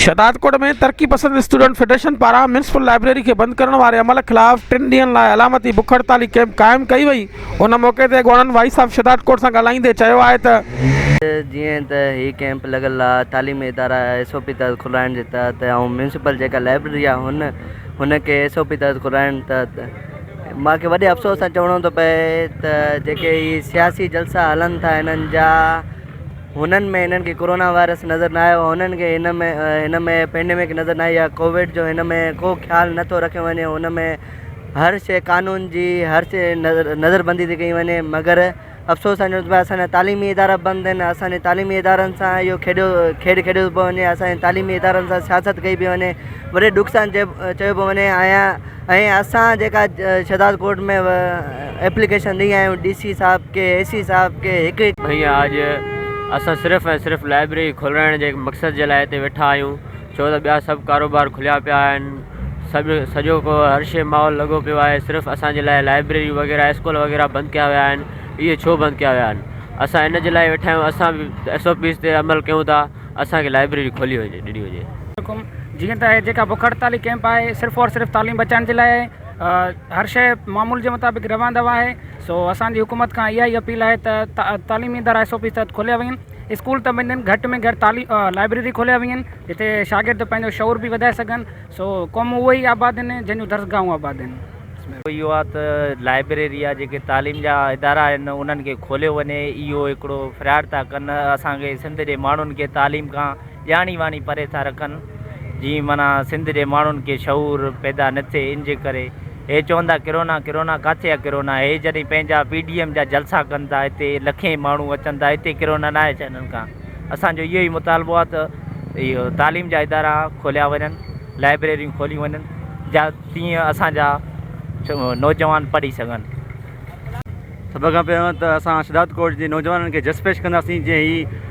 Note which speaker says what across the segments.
Speaker 1: شهدادڪوٽ ۾ ترقي پسند student federation پاران ميونسپل لائبريري کي بند ڪرڻ واري عمل خلاف ٽن ڏينهن لاء علامتي بک هڙتالي ڪئمپ قائم ڪئي وئي ان موقعي تي اڳواڻن وائس آف شهدادڪوٽ سان ڳالهائيندي چيو آهي ته.
Speaker 2: جيئن ته هي ڪئمپ لڳل آ تعليمي ادارا ايس او پي تحت کولائڻ جي تحت ۽ ميونسپل جيڪا لائبريري آ هن هن کي ايس او پي تحت کولائڻ تحت مان کي وڏي افسوس سان چوڻو ٿو پئي ته جيڪي هي سياسي جلسا هلن ٿا هنن جا هنن ۾ هنن کي ڪورونا وائرس نظر نه آيو هنن کي هن ۾ هن ۾ پينڊمڪ نظر نه آئي آهي ڪووڊ جو هن ۾ ڪو خيال نٿو رکيو وڃي هن ۾ هر شيء قانون جي هر شيء نظر نظر بندي ٿي ڪئي وڃي مگر افسوس سان چوڻو ٿو پئي اسان جا تعليمي ادارا بند آهن اسان جي تعليمي ادارن سان اهو کيڏيو کيڏ کيڏيو پيو وڃي اسان جي تعليمي ادارن سان سياست ڪئي پئي وڃي وڏي ڏک سان چيو پيو وڃي ۽ ۽ اسان جيڪا شھداد ڪوٽ ۾ ايپليڪيشن ڏئي آيا آھيون ڊي سي صاحب کي اي سي صاحب کي ھڪ ھڪ.
Speaker 3: ڀئي اڄ اسان صرف ۽ صرف لائبريري کولرائڻ جي مقصد جي لاء هتي ويٺا آهيون ڇو ته ٻيا سڀ ڪاروبار کليا پيا آهن سڀ سڄو ڪو هر شي ماحول لڳو پيو آهي صرف اسان جي لاء لائبريري وغيره اسڪول وغيره بند ڪيا ويا آهن اهي ڇو بند ڪيا ويا آهن اسان ان جي لاء ويٺا آهيون اسان به ايس او پيز تي عمل ڪيون ٿا اسان کي لائبريري کولي وڃي ڏني وڃي.
Speaker 4: عليڪم جيئن ته جيڪا بک هڙتالي ڪئمپ آهي صرف اور صرف تعليم بچائڻ جي لاء آهي هر شيء معمول جي مطابق روان دوان آهي سو اسان جي حڪومت کان اها ئي اپيل آهي ته تعليمي ادارا ايس او پي تحت کوليا وڃن اسڪول ته وڃن گهٽ ۾ گهٽ تعليم لائبريري کوليا وڃن جتي شاگرد پنهنجو شعور به وڌائي سگهن سو قومون اهي ئي آباد آهن جن جون درسگاهون آباد آهن.
Speaker 5: اهو آهي ته لائبريري آهي جيڪي تعليم جا ادارا آهن انهن کي کوليو وڃي اهو هڪڙو فراڊ ٿا ڪن اسان کي سنڌ جي ماڻهن کي تعليم کان ڄاڻي واڻي پري ٿا رکن جيئن معنيٰ سنڌ جي ماڻهن کي شعور پيدا نه ٿئي ان جي ڪري هي چون ٿا ڪرونا ڪرونا ڪاٿي آهي ڪرونا هي جڏهن پنهنجا پي ڊي ايم جا جلسا ڪن ٿا هتي لکين ماڻهو اچن ٿا هتي ڪرونا ناهي ڇا انهن کان اسان جو اهو ئي مطالبو آهي ته اهو تعليم جا ادارا کوليا وڃن لائبريريون کوليون وڃن جا تيئن اسان جا نوجوان پڙهي سگهن.
Speaker 6: سڀ کان پهريون ته اسان شھداد ڪوٽ جي نوجوانن کي جس پيش ڪنداسين جنهن هي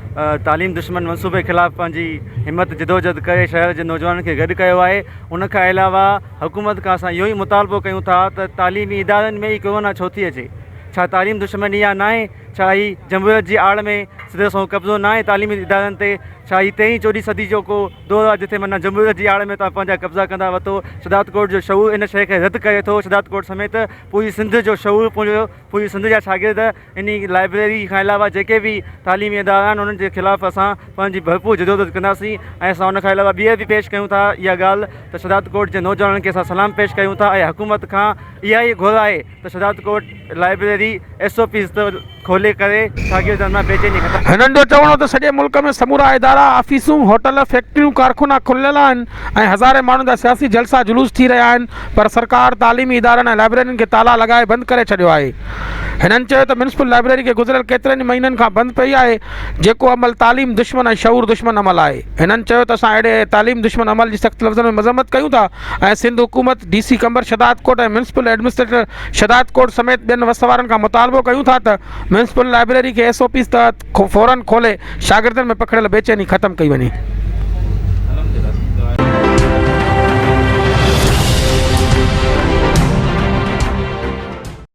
Speaker 6: تعليم دشمن منصوبي خلاف پنهنجي همت جدوجھد ڪري شهر جي نوجوانن کي گڏ ڪيو آهي ان کان علاوه حڪومت کان اسان اهو ئي مطالبو ڪيون ٿا ته تعليمي ادارن ۾ ئي ڪورونا ڇو ٿي اچي ڇا تعليم دشمني اها ناهي ڇا هي جمهوريت جي آڙ ۾ سڌو سنئون قبضو ناهي تعليمي ادارن تي ڇا هي تيرهين چوڏهين صدي جو ڪو دور آهي جتي معنيٰ جمهوريت جي آڙ ۾ توهان پنهنجا قبضا ڪندا وتو شھداد ڪوٽ جو شعور ان شيء کي رد ڪري ٿو شھداد ڪوٽ سميت پوري سنڌ جو شعور پوري سنڌ جا شاگرد انهي لائبريري کان علاوه جيڪي به تعليمي ادارا آهن انهن جي خلاف اسان پنهنجي ڀرپور جدوجھد ڪنداسين ۽ اسان ان کان علاوه ٻيهر به پيش ڪيون ٿا اها ڳالهه ته شھداد ڪوٽ جي نوجوانن کي اسان سلام پيش ڪيون ٿا ۽ حڪومت کان اها ئي گهر آهي ته Shahdadkot library S O Ps ته کولي ڪري شاگردن مان بيچيني ختم.
Speaker 1: هنن جو چوڻ هو ته سڄي ملڪ ۾ سمورا ادارا، آفيسون، هوٽل، فيڪٽريون، ڪارخونا کليل آهن ۽ هزارين ماڻهن جا سياسي جلسا جلوس ٿي رهيا آهن پر سرڪار تعليمي ادارن ۽ لائبريرين کي تالا لڳائي بند ڪري ڇڏيو آهي. هنن چيو ته ميونسپل لائبريري کي گذريل ڪيترن ئي مهينن کان بند پئي آهي جيڪو عمل تعليم دشمن ۽ شعور دشمن عمل آهي. هنن چيو ته اسان اهڙي تعليم دشمن عمل جي سخت لفظن ۾ مذمت ڪيون ٿا ۽ سنڌ حڪومت، D C Qambar Shahdadkot ۽ municipal administrator Shahdadkot سميت ٻين وس وارن کان مطالبو ڪيون ٿا ته ميونسپل لائبريري کي ايس او پيز تحت فورن کولي شاگردن ۾ پکڙيل بيچيني ختم ڪئي وڃي.